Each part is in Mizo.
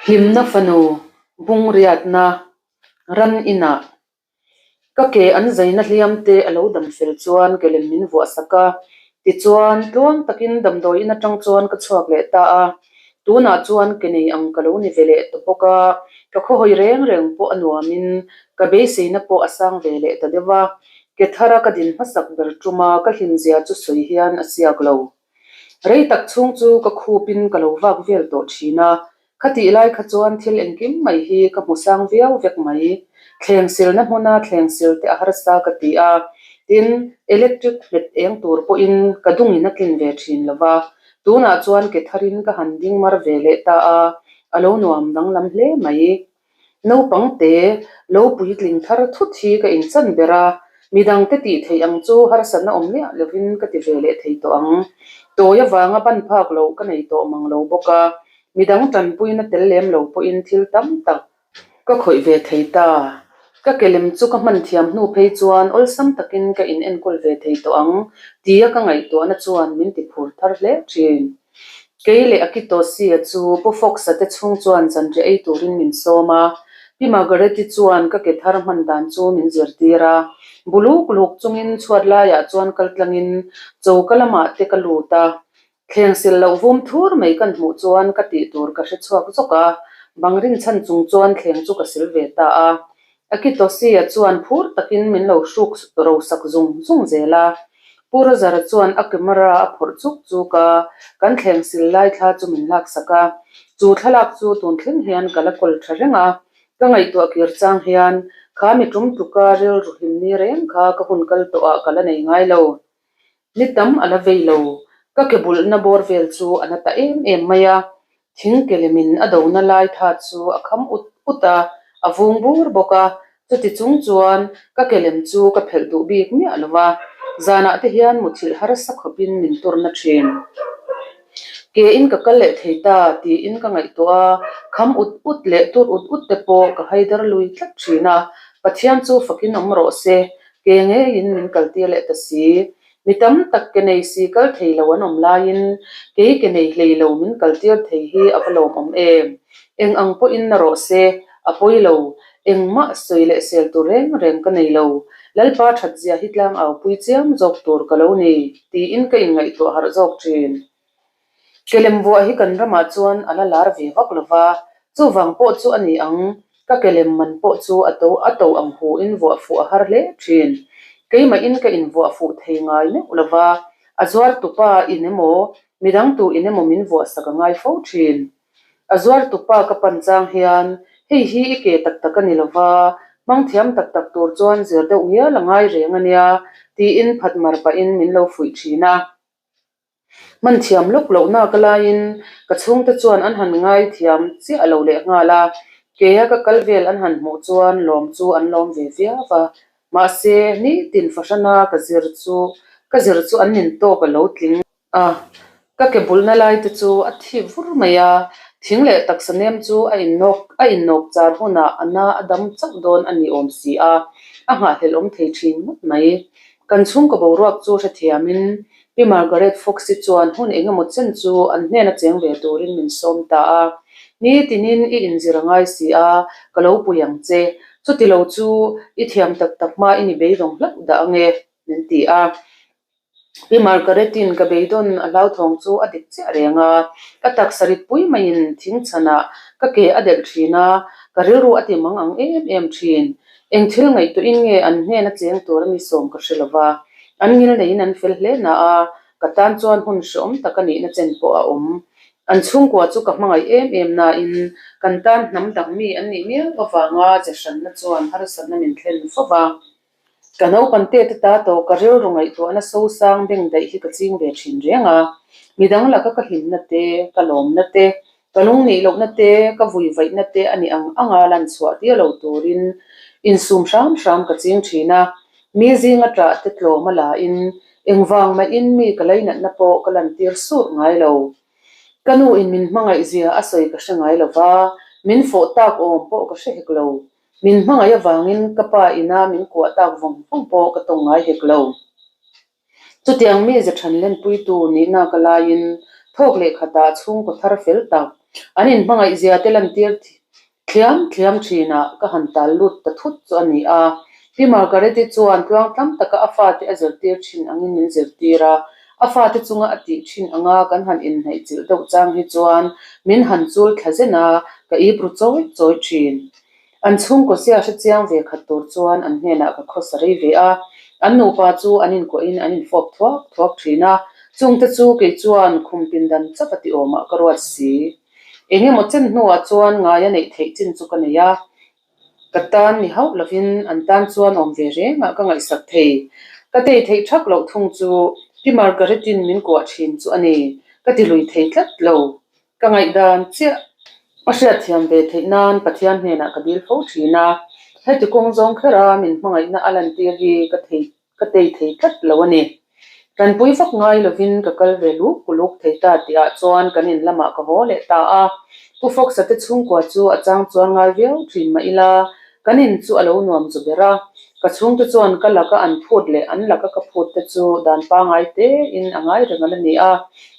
Hlimna fanu bungriatna ran inah ka ke an zaina hliam te a lo dam fel chuan ke lem min vuah sak a, tichuan tluang takin damdawi in atang chuan ka chhuak leh ta a, tunah chuan ke nei ang ka lo ni ve leh ta bawk a, ka khawhawi reng reng pawh a nuamin ka beiseina pawh a sang ve leh ta deuh a, ke thara ka din hmasak ber tuma ka hlimzia chu sawi hian a siak lo. Rei tak chhung chu ka khupin ka lo vak vel tawh thin a, khatih lai kha chuan thil engkim mai hi ka hmu sang viau vek mai. Thleng silna hmuna thleng sil te a harsa ka ti a, tin, electric hmet eng tur pawhin ka dungin a tlin ve thin lo va, tunah chuan ke tharin ka han ding mar ve leh ta a, a lo nuam danglam hle mai. Naupang te lo puitling thar thut hi ka inchan ber a, midangte tih theih ang chu harsatna awm miah lovin ka ti ve leh thei tawh ang. Tawi avanga ban phak loh ka nei tawh mang lo bawk a, midang tanpuina tel lem lo pawhin thil tam tak ka khawih ve thei ta. Ka ke lem chu ka hman thiam hnu phei chuan awlsam takin ka in enkawl ve thei tawh ang tia ka ngaihtuahna chuan min ti phur thar hle thin. Kei leh Akitosia chu Pu Fox-a te chhung chuan zanriah ei turin min sawm a, Pi Margaret-i chuan ka ke thar hman dan chu min zirtir a. Bu luk luk chungin chhuat laiah chuan kal tlangin choka lamah te ka lut a. Thleng sil loh vum thur mai kan hmuh chuan ka tih tur ka hre chhuak zawk a, bang rinchhan chung chuan thleng chu ka sil ve ta a. Akitosia chuan phur takin min lo hruk ro sak zung zung zel a. Pu Razara chuan a camera a phawrh chuk chuk a, kan thleng sil lai thla chu min lak sak a. Chu thlalak chu tun thleng hian ka la kawl tha reng a. Ka ngaihtuah kir chang hian kha mi tum tluka rilru hlim ni reng kha ka hun kal tawh ah ka la nei ngai lo. Ni tam a la vei lo, ka ke bulhna bawr vel chu a na ta em em mai a, thing ke lemin a dona lai tha chu a kham ut ut a, a vung bur bawk a, chuti chung chuan ka ke lem chu ka phelh duh bik miah lo va, zanah te hian muthilh harsa khawpin min turna thin. Ke in ka kal leh thei ta tiin ka ngaihtuah a, kham ut ut leh tur ut ut te pawh ka haidar lui tlat thin a, Pathian chu fakin awm rawh se, Ke ngeiin min kaltir leh ta si. Mi tam tak ke nei si kal thei lo an awm laiin kei ke nei hlei lo min kaltir thei hi a va lawmawm em? Eng ang pawhin na rawh se, a pawi lo. Engmah sawi leh sel tur reng reng ka nei lo. Lalpa that zia hi tlang au pui chiam zawk tur ka lo ni, tiin ka inngaihtuah harh zawk thin. Kelem vuah hi kan ramah chuan a la lar ve vak lo va, chuvang pawh chu a ni ang, ka kelem man pawh chu a to a to ang hu in vuah fuh a har hle thin. Keimahin ka invuah fuh thei ngai meuh lo va, a zuar tupa in emaw, midang tu in emaw min vuah sak a ngai fo thin. A zuar tupa ka pan chang hian hei hi i ke tak tak a ni lo va, hmang thiam tak tak tur chuan zir deuh ngial a ngai reng a nia, tiin phat mar pahin min lo fuih thin a. Hman thiam lawk loh nak laiin ka chhungte chuan an han ngai thiam chiah lo leh nghal a, keia ka kal vel an han hmuh chuan lawm chu an lawm ve viau a. Mahse, nitin fahrana ka zir chu ka zir chu an nin tawk a lo tling a, ka ke bulna lai te chu a thip vur mai a, thing leh taksa nem chu a innawk a innawk char hunah a na a dam chauh dawn a ni awm si a, a nghahhlelh awm thei thin ngawt mai. Kan chhungkaw boruak chu hrethiamin Pi Margaret Fox-i chuan hun eng emaw chen chu an hnena cheng ve turin min sawm ta a. Ni tinin i inzir a ngai si a, ka lo pui ang che. Chuti lo chu i thiam tak tak hma i ni beidawng hlauh dah ange, min ti a. Pi Margaret-in ka beidawn a hlauthawng chu a dik chiah reng a. Ka taksa rit pui maiin thing chhanah ka ke a delh thin a, ka rilru a ti mang ang em em thin. Eng thil ngaihtuahin nge an hnena cheng tur a mi sawm ka hre lo va. An ngil neiin an fel hle na a, ka tan chuan hun hreawm tak a nihna chen pawh a awm. An chhungkua chu ka hmangaih em em nain kan tan hnam dang mi an nih miau avanga che hranna chuan harsatna min thlen fo va. Ka naupang te te ta tawh ka rilru ngaihtuahna sosang beng daih hi ka ching ve thin reng a. Midang laka ka hlimna te, ka lawmna te, Ka lung nih lohna te, ka vui vaihna te a nih ang anga lan chhuah tir lo turin insum hram hram ka ching thin a. Mi zinga ṭah te tlawm a la in, engvang mahin mi ka leinatna pawh ka lantir sut ngai lo. Ka nu in min hmangaih zia a sawi ka hre ngai lo va, min fawh tak awm pawh ka hre hek lo. Min hmangaih avangin ka pa ina min kuah tak vawng vawng pawh ka tawng ngai hek lo. Chutiang mi ze than lenpuitu nihna ka laiin thawk leh khatah chhungkaw thar fel tak. An inhmangaih zia te lantir thliam thliam thinah ka han tal lut ta thut chu a ni a. Pi Margaret-i chuan tluang tlam taka a fate a zirtir thin angin min zirtir a, a fate chunga a tih thin anga kan han inhnaih chilh deuh chang hi chuan min han chul thla zen a, ka ip ru chawi chawi thin. An chhungkaw zia hre chiang ve khat tur chuan an hnenah ka khawsa rei ve a, an nupa chu an inkuahin an infawp thuak thuak thin a, chungte chu kei chuan khum pindan chauh a ti awmah ka ruat si. Eng emaw chen hnuah chuan ngai a neih theih chin chu ka nei a, ka tan ni hauh lovin an tan chuan awm ve rengah ka ngaihsak thei. Ka tei theih thak loh thung chu Pi Margaret-in min kuah thin chu a ni, ka ti lui thei tlat lo. Ka ngaihdan chiah a hriatthiam ve theih nan Pathian hnenah ka dil fo thin a, heti kawng zawng khera min hmangaihna a lantir hi ka thei ka tei thei tlat lo a ni. Tanpui vak ngai lovin ka kal ve luk luk thei ta tihah chuan kan in lamah ka haw leh ta a, Pu Fox-a te chhungkua chu a chang chuan ngai viau thin mah ila kan in chu a lo nuam zu ber a, ka chhungte chuan ka laka an phut leh an laka ka phut te chu dan pangai tein a ngai reng a la ni a,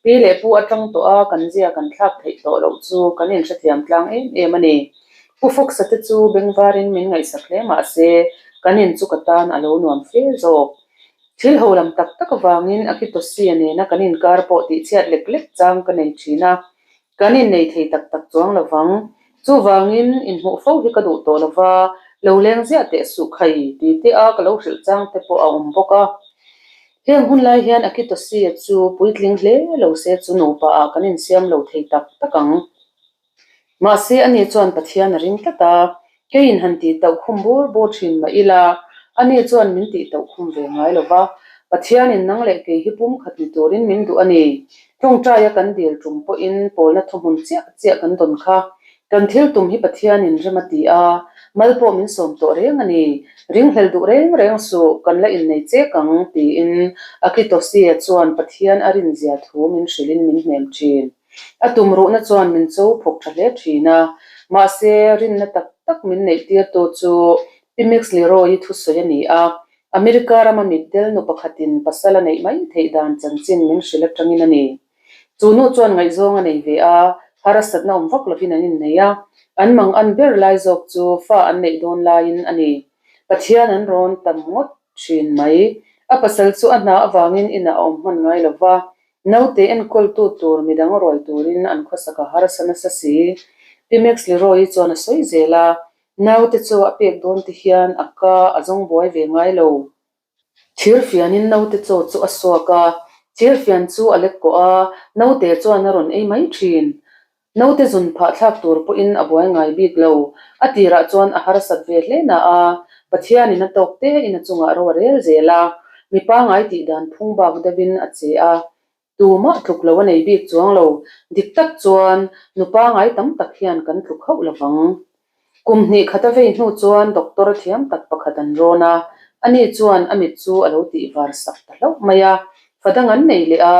pi leh pu atang tawh a kan zia kan thlak theih tawh loh chu kan inhrethiam tlang em em a ni. Pu Fox-a te chu bengvarin min ngaihsak hle mah se kan in chu ka tan a lo nuam fe zawk. Thil ho lam tak tak avangin Akitosi-a nena kan inkar pawh tihchhiat lek lek chang ka nei thin a, Kan innei thei tak tak chuang lo vang. Chuvangin inhmuh fo hi ka duh tawh lo va, lo leng ziah teh suh khai ti te a ka lo hrilh chang te pawh a awm bawk a. Heng hun lai hian Akitosia chu puitling hle lo se chu nupa ah kan insiam lo thei tak tak ang. Mahse ani chuan Pathian a ring tlat a, Keiin han tih tauh khum bur bur thin mah ila, ani chuan min tih tauh khum ve ngai lo va, Pathianin nang leh kei hi pumkhat ni turin min duh a ni. Tawngtaia kan dil tum pawhin pawlna thuhmun chiah chiah kan dawn kha. Kan thil tum hi Pathianin rem a ti a, mal pawh min sawm tawh reng a ni. Ringhlel duh reng reng suh, kan la innei chek ang, tiin Akitosia chuan Pathian a rinzia thu min hrilhin min hnem thin. A tumruhna chuan min cho phawk tha hle thin a, mahse rinna tak tak min neih tirtu chu Pi Max Leroy-i thusawi a ni a, America rama mitdel nu pakhatin pasal a neih mai theih dan chanchin min hrilh atangin a ni. Chu nu chuan ngaihzawng a nei ve a, harsatna awm vak lovin an innei a, an mang an ber lai zawk chu fa an neih dawn laiin a ni. Pathian an rawn tam ngawt thin mai. A pasal chu a hna avangin inah a awm hman ngai lo va, Naute enkawltu tur midang ruai turin an khawsak a harsa nasa si. Pi Max Leroy-i chuan a sawi zel a, Naute chu a pek dawn ti hian a ka a zawng buai ve ngai lo. Thir fianin naute chaw chu a suak a, thir fian chu a lek kawh a, naute chuan a rawn ei mai thin. Naute zun phah thlak tur pawhin a buai ngai bik lo. A tirah chuan a harsat ve hle na a, Pathianin a tawk tein a chungah ro a rel zel a, mi pangai tih dan phung bak deuhin a che a. Tumah tluk lo a nei bik chuang lo. Dik tak chuan nu pangai tam tak hian kan tluk hauh lo vang. Kum hnih khat a vei hnu chuan doctor a thiam tak pakhat an rawn a, ani chuan a mit chu a lo tih var sak ta hlauh mai a. Fa dang an nei leh a,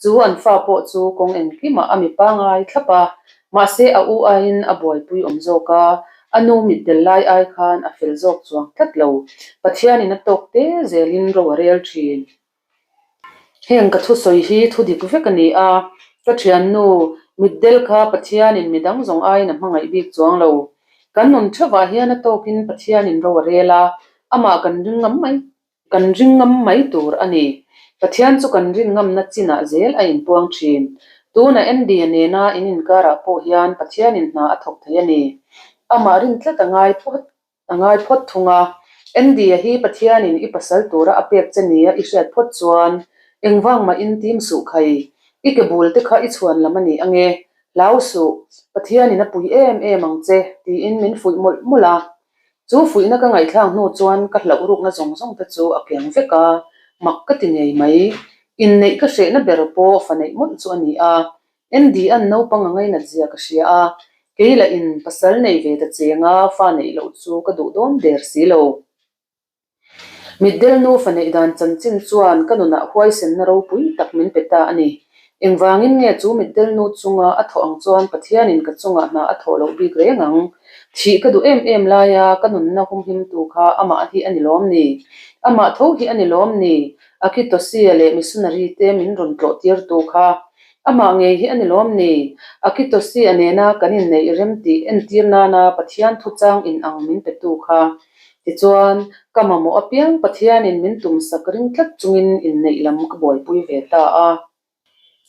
chu an fa pawh chu kawng engkimah a mi pangai thlap a, mahse a u aiin a buaipui awm zawk a, a nu mit del lai ai khan a fel zawk chuang tlat lo. Pathianin a tawk te zelin ro a rel thin. Heng ka thusawi hi thu dik vek a ni a, ka thiannu mitdel kha Pathianin midang zawng aiin a hmangaih bik chuang lo. Kan nun theuhah hian a tawkin Pathianin ro a rel a, amah kan ring ngam mai kan ring ngam mai tur a ni. Pathian chu kan rin ngamna chinah zel a inpuang thin. Tuna Andy-a nena in inkarah pawh hian Pathianin hna a thawk thei a ni. Amah rin tlat a ngai phawt. A ngai phawt thung a, Andy-a hi Pathianin i pasal tura a pek che nia i hriat phawt chuan engvang mah in tim suh khai, i ke bul te kha i chhuan lam a ni ange, hlau suh, Pathianin a pui em em ang che tiin min fuih mawlh mawlh a. Chu fuihna ka ngaihthlak hnu chuan ka hlauh rukna zawng zawng te chu a kiang vek a, mak ka ti ngei mai. Inneih ka hrehna ber pawh fa neih mawlh chu a ni a, Andy-a'n naupang a ngainat zia ka hria a, kei lah in pasal nei ve ta cheng a, fa neih loh chu ka duh dawn der si lo. Mitdel nu fa neih dan chanchin chuan ka nunah huaisenna ropui tak min pe ta a ni. Engvangin nge chu mitdel nu chunga a thawh ang chuan Pathianin ka chungah hna a thawh loh bik reng ang? Thih ka duh em em laia ka nunna humhimtu kha amah hi a ni lawm ni? Amah tho hi a ni lawm ni? Akitosia leh missionary te min rawn tlawh tirtu kha. Amah ngei hi a ni lawm ni? Akitosi a nena kan inneih rem tih entir nana Pathian thuchang inang min petu kha. Tichuan, ka mamawh apiang Pathianin min tumsak ring tlat chungin inneih lam ka buaipui ve ta a.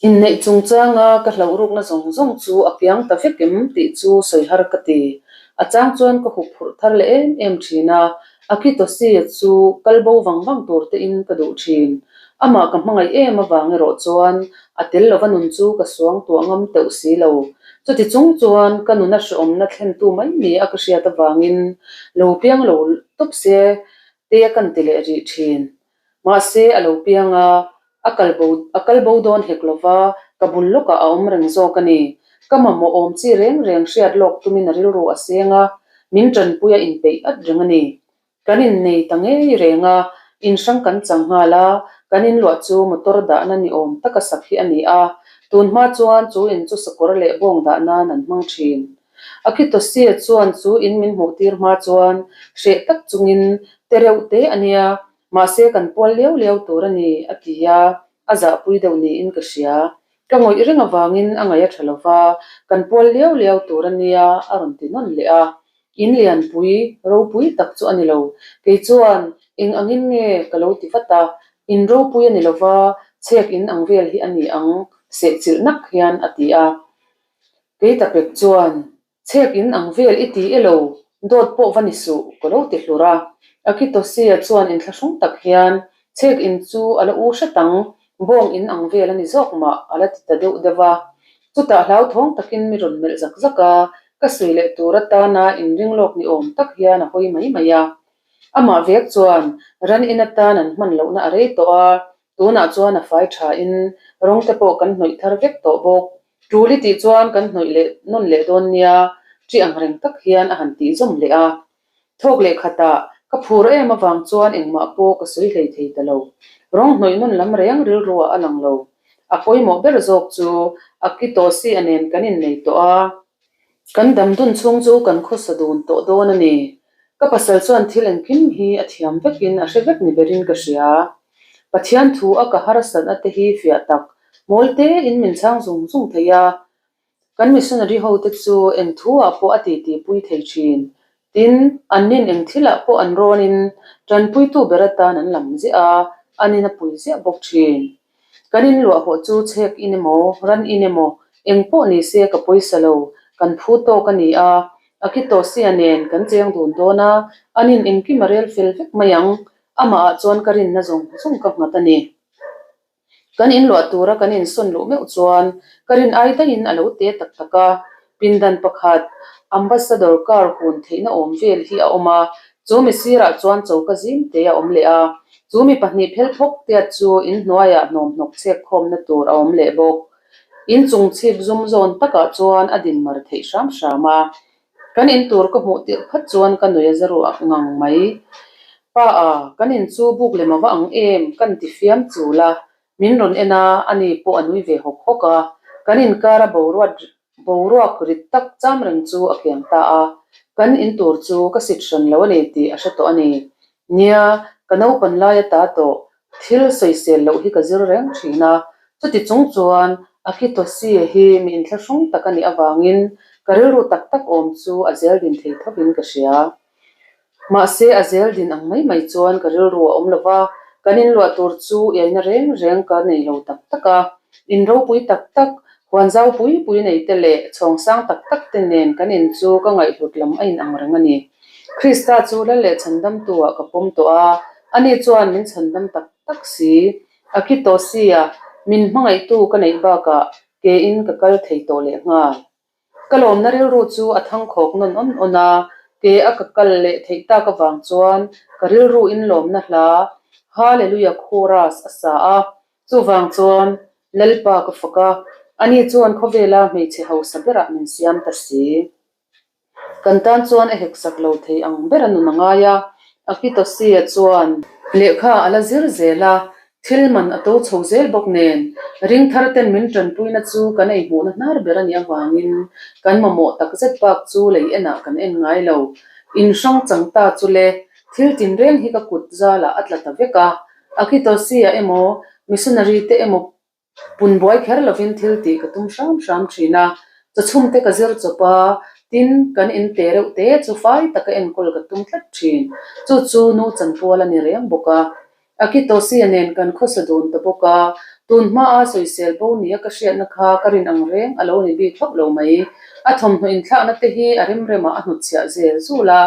Inneih chungchanga ka hlauh rukna zawng zawng chu a kiang ta vek em tih chu sawi har ka ti. A chang chuan ka hup phurh thar leh em em thin a, Akitosia chu kal bo vang vang tur tein ka duh thin. Amah ka hmangaih em avang erawh chuan a tel lova nun chu ka suang tuah ngam teuh si lo. Chuti chung chuan ka nuna hrehawmna thlentu mai ni a ka hriat avangin lo piang lo tawp se te kan ti leh rih thin. Mahse, a lo piang a, a kal bo a kal bo dawn hek lo va, ka bul lawkah a awm reng zawk a ni. Ka mamawh awm chi reng reng hriat lawk tumin a rilru a seng a, min tanpui a inpeih at reng a ni. Kan innei ta ngei reng a, in hrang kan chang nghal a, kan inluah chu motor dahna ni awm taka sak hi a ni a, tun hma chuan chu in chu sakawr leh bawng dah nan an hmang thin. Akitosia chuan chu in min hmuh tir hma chuan hreh tak chungin te reuh te a nia, mahse kan pual liau liau tur a ni, a ti a, a zahpui deuh niin ka hria. Ka ngawih reng avangin a ngaih a tha lo va, kan pual liau liau tur a nia, a rawn ti nawn leh a. In lianpui, ropui tak chu a ni lo. Kei chuan eng angin nge ka lo ti vat a, in ropui a ni lo va, chhek in ang vel hi a ni ang, sehchilh nak hian a ti a. Kei ta pek chuan, Chhek in ang vel i ti elo, dawt pawh va ni suh, ka lo ti hlur a. Akitosia chuan inthlahrung tak hian, Chhek in chu a la u hret ang, bawng in ang vel a ni zawk mah, a la ti ta deuh deuh a. Chutah hlauthawng takin mi rawn melh zak zak a, ka sawi leh tur atana inring lawk ni awm tak hian a hawi mai mai a. Amah vek chuan ran in atan an hman lohna a rei tawh a, tunah chuan a fai thain rawng te pawh kan hnawih thar vek tawh bawk. Tul i tih chuan kan hnawih leh nawn leh dawn nia, ṭi ang reng tak hian a han tih zawm leh a. Thawk leh khatah ka phur em avang chuan engmah pawh ka sawi hlei thei ta lo. Rawng hnawih nawn lam reng rilruah a lang lo. A pawimawh ber zawk chu a ki tawh si a nen kan innei tawh a. Kan dam dun chhung chu kan khawsa dun tawh dawn a ni. Ka pasal chuan thil engkim hi a thiam vekin a hre vek ni berin ka hria. Pathian thu a ka harsatna te hi fiah tak mawl tein min chhang zung zung thei a. Kan missionary ho te chu eng thu ah pawh a titi pui thei thin. Tin, an nin eng thil ah pawh an rawn in tanpuitu ber atan an lam ziah a, an in a pui ziah bawk thin. Kan in luah hawh chu chhek in emaw, ran in emaw, eng pawh ni se ka pawisa lo, kan phu tawk a ni a, Akitosia nen kan cheng dun dawn a, an in engkim a rel fel vek mai ang, amah ah chuan ka rinna zawng zawng ka nghat a ni. Kan in luah tura kan insawn luh meuh chuan ka rin ai daihin a lo te tak tak a, pindan pakhat Ambassador car hun theihna awm vel hi a awm a, chu mi sirah chuan choka zim te a awm leh a, chu mi pahnih phel phawk tiat chu in hnuaiah hnawmhnawk chhek khawmna tur a awm leh bawk. In chung chhip zum zawn takah chuan a din mar theih hram hram a, Kan in tur ka hmuh tirh phat chuan ka nui a za ruah ngang mai. Pa a, kan in chu buk lem a va ang em? Kan ti fiam chul a, min rawn en a, ani pawh a nui ve hawk hawk a. Kan inkar a boruat boruak rit tak cham reng chu a kiang ta a, kan in tur chu ka sit hran lo a ni tih a hre tawh a ni. Nia, ka naupan lai a ta tawh, thil sawisel loh hi ka zir reng thin a, chuti chung chuan Akitosie hi mi inthlahrung tak a nih avangin ka rilru tak tak awm chu a zel din thei thovin ka hria. Mahse, a zel din ang mai mai chuan ka rilru a awm lo va, kan inluah tur chu iaina reng reng ka nei lo tak tak a, in ropui tak tak, huan zau pui pui nei te leh chhawng sang tak tak te nen kan in chu ka ngaihhlut lam a inang reng a ni. Krista chu lal leh chhandamtu-ah ka pawm tawh a, ani chuan min chhandam tak tak si. A ki tawh si a, min hmangaihtu ka neih bakah kein ka kal thei tawh leh nghal. Ka lawmna rilru chu a thangkhawk nawn awn awn a, ke a ka kal leh theih tak avang chuan ka rilru inlawmna hla Hallelujah Chorus a sa a, chuvang chuan Lalpa ka fak a, ani chuan khawvela hmeichhe hausa berah min siam ta si. Kan tan chuan a hek sak lo thei ang ber a nun a ngai a, Akitosia chuan lehkha a la zir zel a, thil man a to chho zel bawk nen, ring thar ten min tanpuina chu kan ei hmuhna hnar ber a nih avangin kan mamawh tak zet bak chu lei enah kan en ngai lo. In hrang chang ta chu le, thil tinreng hi ka kut zalah a tla ta vek a, Akitosia emaw, missionary te emaw. Pun buai kher lovin thil tih ka tum hram hram thin a, chawchhum te ka zir chawp a, tin kan in te reuh te chu fai taka enkawl ka tum tlat thin. Chu chu nu chanpual a ni reng bawk a. Akitosia nen kan khawsa dun ta bawk a, tun hmaa sawisel bo nia ka hriatna kha ka rin ang reng a lo ni bik hauh lo mai. A thawmhnaw inthlakna te hi a remremah a hnutchhiah zel zul a,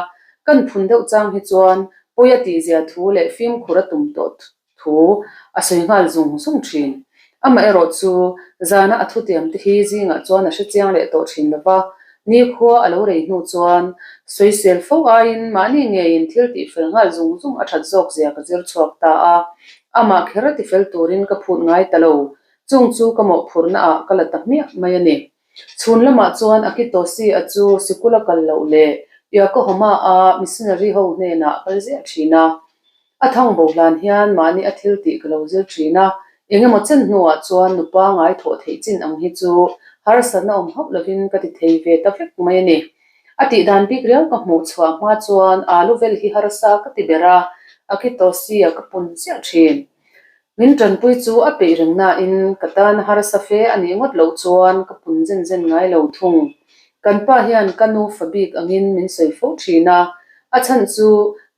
kan phun deuh chang hi chuan pawi a tihzia thu leh fimkhur a tum tawh thu a sawi nghal zung zung thin. Amaherawh chu zana a thutiam te hi zingah chuan a hre chiang leh tawh thin lo va, nikhua a lo rei hnu chuan sawisel fo aiin mahni ngeiin thil tihfel nghal zung zung a that zawk zia ka zir chhuak ta a, amah kher a tifel turin ka phut ngai ta lo, chung chu ka mawhphurhna ah ka la ta hmiah mai a ni. Chhun lamah chuan Akitosi-a chu sikul a kal loh leh Yokohama-a missionary ho hnenah a kal ziah thin a. A thang bo hlan hian mahni a thil tih ka lo zir thin a, engemaw chen hnuah chuan nupa ngai thawh theih chin ang hi chu harsatna awm hauh lovin ka ti thei ve ta vek mai a ni. A tih dan bik riau ka hmuh chhuah hma chuan alu vel hi harsa ka ti ber a, Akitosi-a ka pun chiah thin. Min tanpui chu a peih reng nain ka tan harsa fe a nih ngawt loh chuan ka pun zen zen ngai lo thung. Kan pa hian ka nu fa bik angin min sawi fo thin a, a chhan chu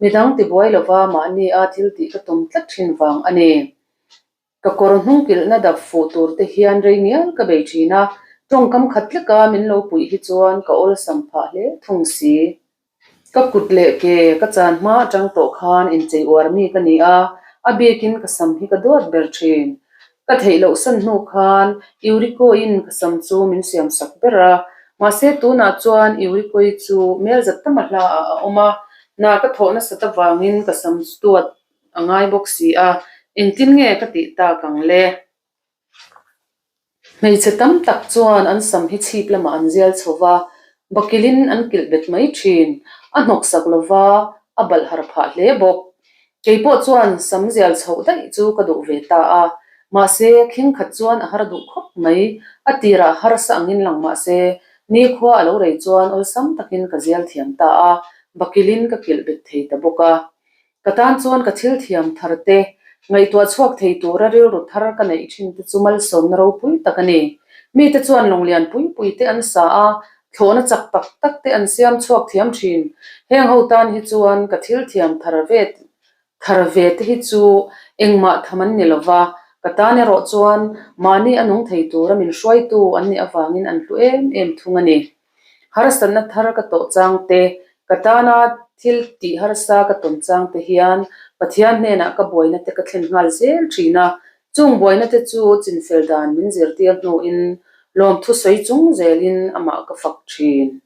midang tibuai lova mahni a thil tih ka tum tlat thin vang a ni. Ka kawr hnung kilhna dap fuh tur te hian rei ngial ka bei thin a, tawngkam khat tleka min lo puih hi chuan ka awlsam phah hle thung si. Ka kut leh ke ka chan hma atang tawh khan inchei uar mi ka ni a, a bikin ka sam hi ka duat ber thin. Ka theih loh san hnu khan Yuriko-in ka sam chu min siam sak ber a, mahse tunah chuan Yuriko-i chu mel zat tama hla ah a awm a, hna ka thawh nasat avangin ka sam chu duat a ngai bawk si a, engtin nge ka tih tak ang le? Hmeichhe tam tak chuan an sam hi chhip lamah an zial chho va, bakilin an kilh bet mai thin. A hnawksak lo va, a balh har phah hle bawk. Kei pawh chuan sam zial chhoh daih chu ka duh ve ta a, mahse khing khat chuan a har duh khawp mai. A tirah harsa angin lang mahse nikhua a lo rei chuan awlsam takin ka zial thiam ta a, bakilin ka kilh bet thei ta bawk a. Ka tan chuan ka thil thiam thar te, ngaihtuah chhuak thei tura rilru thar ka neih thin te chu malsawmna ropui tak a ni. Mite chuan lawnglian pui pui te an sa a, thlawhna chak tak tak te an siam chhuak thiam thin. Heng ho tan hi chuan ka thil thiam thar ve thar ve te hi chu engmah tham an ni lova, ka tan erawh chuan mahni a nung thei tura min hruaitu an nih avangin an hlu em em thung a ni. Harsatna thar ka tawh chang te, ka tana thil tih harsa ka tawn chang te hian Pathian hnenah ka buaina te ka thlen nghal zel thin a, chung buaina te chu chinfel dan min zirtir hnuin lawmthu sawi chung zelin amah ka fak thin.